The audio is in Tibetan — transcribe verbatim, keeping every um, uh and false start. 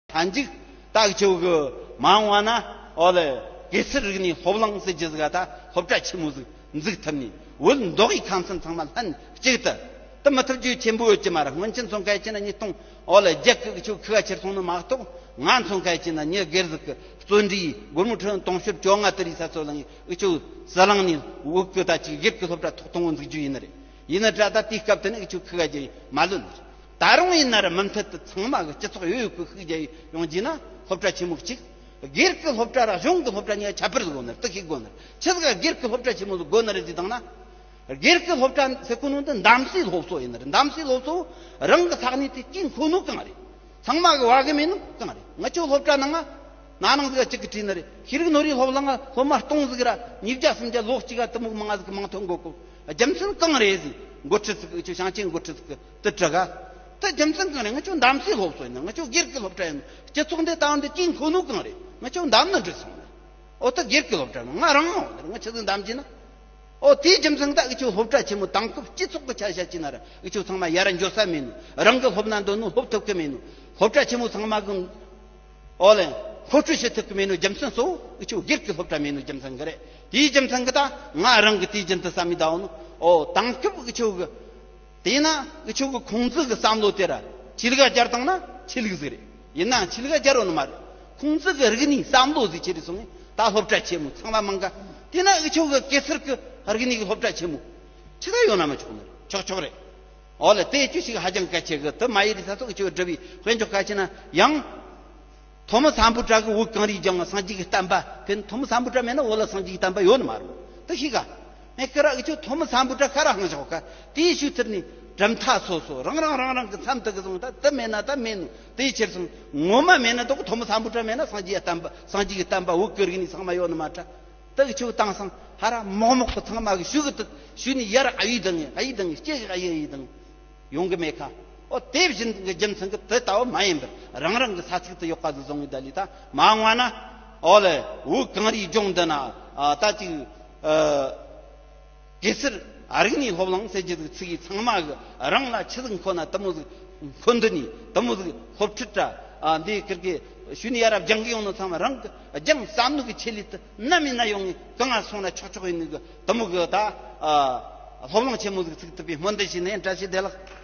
མཐའ་མཇུག་ད་འུ་ཆོ་གི་མ་འོངས་པ་ན་ཨོ་ལེ་གེ་སར་རིག་གནས་སློབ་གླིང་ཟེར་རྒྱུ་ཟིག་ག་ད་སློབ་གྲྭ་ཆེན་མོ་ཟིག་འཛུགས་ཐུབ་ནས། བོད་མདོ་དབུས་ཁམས་གསུམ་ཚང་མ་ལྷན་གཅིག་ཏུ། དེ་མི་ཐུབ་རྒྱུ་ཆེན་པོ་ཡོད་ཀྱི་མ་རེད། སྔོན་ཆད་མཚོན་མཁན་བྱས་ན་ཉིས་སྟོང་ཨོ་ལེ་བརྒྱད་གི་འུ་ཆོ་ཁུ་ག་ཁྱེར་སོང་ནི་མ་གཏོགས། ང་མཚོན་མཁན་བྱས་ན་ཉི་སྒེར་ཟིག་གི་བརྩོན་འགྲུས་སྒོར་མོ་ཁྲི་སྟོང་ཕྱུར་བཅོ་ལྔ་དེ་རིགས་ས་ཚོ་ལ་ངས་འུ་ཆོ་ཟི་ལིང་ནས་བོད་གི་ད་ཅིག་སྒེར་གི་སློབ་གྲྭ་ཐོག་དང་པོ་འཛུགས་རྒྱུ་ཡིན་ནི་རེད། ཡིན་ན་འདྲ་ད་དེའི་སྐབས་དེ་ནས་འུ་ཆོ་ཁུ་ག་རྒྱ་ཡིས་མ་ལོན་ནི་རེད། ད་རུང་ཡིན་ན་ར་མུ་མཐུད་དུ་ཚང་མ་གི་སྤྱི་ཚོགས་ཡོད་ཡོད་གི་ཤུགས་རྒྱ་ཡོང་རྒྱུ་ན་སློབ་གྲྭ་ཆེན་མོ་གཅིག་སྒེར་གི་སློབ་གྲྭ་ར་གཞུང་གི་སློབ་གྲྭ་གཉིས་ཁྱད་པར་ཟིག་ཡོད་ནི་རེད། དེ་ཤེས་དགོས་ནི་རེད། ཆི་ཟིག་ག་སྒེར་གི་སློབ་གྲྭ་ཆེན་མོ་ཟིག་དགོས་ནི་རེད་ཟེར་བཏང་ན། སྒེར་གི་སློབ་གྲྭ་ཟེར་གོ་ནོ་འདི་གདམ་སའི་སློབ་གསོ་ཡིན་ནི་རེད། གདམ་སའི་སློབ་གསོ་རང་གི་ས་གནས་དེ་སྐྱེས་འཁོར་ནོ་གང་རེད། ཚང་མ་གི་བ་གི་མེད་ནོ་གང་རེད། ང་ཆོ་སློབ་གྲྭ་ནང་ང་ན་ནིང་ཟིག་གཅིག་གི་བྲིས་ནི་རེད། ཤེས་རིག་ནོར་བུའི་སློབ་གླིང་ང་སློབ་མ་སྟོང་ཟིག་ར་ཉིས་བརྒྱ་སུམ་བརྒྱ་ལོ་གཅིག་ག་དུ་མོ་མང་ཟིག་མང་ཐོན་དགོས་གོ། རྒྱུ་མཚན་གང་རེད་ཟེར། འགོ་ཁྲིད་ཟིག་གི་ཆོ་ཞིང་ཆེན་འགོ་ཁྲིད་ཟིག་གི་དེ་དྲི་ག་དེ་རྒྱུ་མཚན་གང་རེད། ང་ཆོ་གདམ་སའི་སློབ་གསོ་ཡིན་ནི། ང་ཆོ་སྒེར་གི་སློབ་གྲྭ་ཡིན་ནི། སྤྱི་ཚོགས་འདི་ལྟ་བུ་འདི་སྐྱེས་འཁོར་ནོ་གང་རེད། ང་ཆོ་གདམ་ནི་འགྲིག་སོང་ནི། ཨོ་ད་སྒེར་གི་སློབ་གྲྭ་ནི་ང་རང་ཡོང་ནི་རེད། ང་ཆི་ཟིག་གདམ་གྱི་ན། ཨོ་དེའི་རྒྱུ་མཚན་ད་འུ་ཆོ་སློབ་གྲྭ་ཆེན་མོ་དེང་སྐབས་སྤྱི་ཚོགས་ཀྱི་ཆ་བཞག་གྱི་ན་ར་འུ་ཆོ་ཚང་མ་ཡར་འགྱོ་ས་མེད་ནོ། རང་གི་སློབ་ན་འདོད་ནོ་སློབ་ཐུབ་གི་མེད་ནོ། སློབ་གྲྭ་ཆེན་མོ་ཚང་མ་གི་ཨོ་ལེ་མཁོ་སྤྲོད་བྱེད་ཐུབ་ཀྱི་མེད་ནོ། རྒྱུ་མཚན་གཙོ་བོ་འུ་ཆོ་སྒེར་གི་སློབ་གྲྭ་མེད་ནོ་རྒྱུ་མཚན་གི་རེད། དེའི་རྒྱུ་མཚན་གི་ད་ང་རང་གི་དེའི་རྒྱུན་དུ་བསམ་མི་ད་འོ་ནོ། ཨོ་དེང་སྐབས་འུ་ཆོ་གི་དེས་ན་འུ་ཆོ་གི་ཁུང་ཙི་གི་བསམ་བློ་དེ་ར་ཆོས་ལུགས་སྦྱར་བཏང་ན་ཆོས་ལུགས་ཟིག་རེད། ཡིན་ནའང་ཆོས་ལུགས་སྦྱར་རོ་ནི་མ་རེད། ཁུང་ཙི་གི་རིག་གནས་བསམ་བློ་ཟིག་ཆེ་རེད་སོང་ངས་ད་སློབ་གྲྭ་ཆེན་མོ་ཚང་མ་མང་ག་དེས་ན་འུ་ཆོ་གི་གེ་སར་གི་རིག་གནས་གི་སློབ་གྲྭ་ཆེན་མོ་ཆི་ད་ཡོད་ན་མི་ཆོག་ནི་རེད། ཆོག་ཆོག་རེད། ཨོ་ལེ་དེ་ཅི་ཞིག་ཧ་ཅང་གལ་ཆེ་གི། དེ་མ་ཡི་རི་ས་སོགས་ཀྱི་བསྒྲུབས་པའི་དཔེ་འཇོག་གལ་ཆེ་ན་ཡང་། ཐོན་མི་སམ་བྷོ་ཊ་གི་བོད་གངས་རིའི་ལྗོངས་སངས་རྒྱས་ཀྱི་བསྟན་པ་དེ་ནི་ཐོན་མི་སམ་བྷོ་ཊ་མེད་ན་བོད་ལ་སངས་རྒྱས་ཀྱི་བསྟན་པ་ཡོད་ནི་མ་རེད། དེ་ཤེས་ག་མེད་ཀི་ར་འུ་ཆོ་ཐོན་མི་སམ་བྷོ་ཊ་ཁ་ར་ཧང་ཞོག་ག་དེའི་ཤུལ་ཐུར་ནས་གྲུབ་མཐའ་སོ་སོ་རང་རང་རང་རང་གི་མཚམས་དེ་གི་སོང་ད་དེ་མེད་ན་ད་མེད་ནོ། དེའི་ཕྱིར་སོང་ངོ་མ་མེད་ན་དོ་གི་ཐོན་མི་སམ་བྷོ་ཊ་མེད་ན་སངས་རྒྱས་བསྟན་པ་སངས་རྒྱས་ཀྱི་བསྟན་པ་བོད་ཀྱི་རིག་གནས་ཚང་མ་ཡོད་ནི་མ་ད། དག་ཆུ་བཏང་སང་ཧ་ར་མོག་མོག་གི་ཚང་མ་གི་ཤུ་གི་དུ་ཤུ་ནི་ཡར་ཨ་ཡི་དང་ཨ་ཡི་དང་སྐྱེ་གི་ཨ་ཡི་ཨ་ཡི་དང་ཡོང་གི་མེད་ཁ། ཨོ་དེ་བཞིན་གི་རྒྱུ་མཚན་གི་དེ་ལྟ་བུ་མ་ཡིན་པར་རང་རང་གི་ས་ཚིགས་དུ་ཡོད་པ་ཟིག་བཟུང་གི་ད་ལི་ད་མ་འོངས་ན་ཨོ་ལེ་བོད་གངས་རིའི་ལྗོངས་འདི་ན་ཨ་ད་ཅིག་ཨ་གེ་སར་རིག་གནས་སློབ་གླིང་ཟེར་གྱི་ཟིག་ཚིག་གི་ཚང་མ་གི་རང་ལ་ཆི་ཟིག་མཁོ་ན་དུ་མོ་ཟིག་མཁོ་འདི་ནི་དུ་མོ་ཟིག་སློབ་ཁྲིད་དྲ་ཨ་འདི་ཁིར་གི་ཤུ་ནི་ཡ་རབ་སྦྱང་གི་ཡོང་ནོ་ཚང་མ་རང་གི་སྦྱང་བསམ་ནོ་གི་ཆེད་ལས་དུ། ནམ་ཡིན་ན་ཡོང་ངས་གང་ང་སོང་ན་ཆོག་ཆོག་ཡིན་ནི་གི་དུ་མོ་གི་ད་ཨ་སློབ་གླིང་ཆེན་མོ་ཟིག་ཚུགས་ཐུབ་པའི་སྨོན་འདུན་ཞུས་ནས་བཀྲ་ཤིས་བདེ་ལེགས།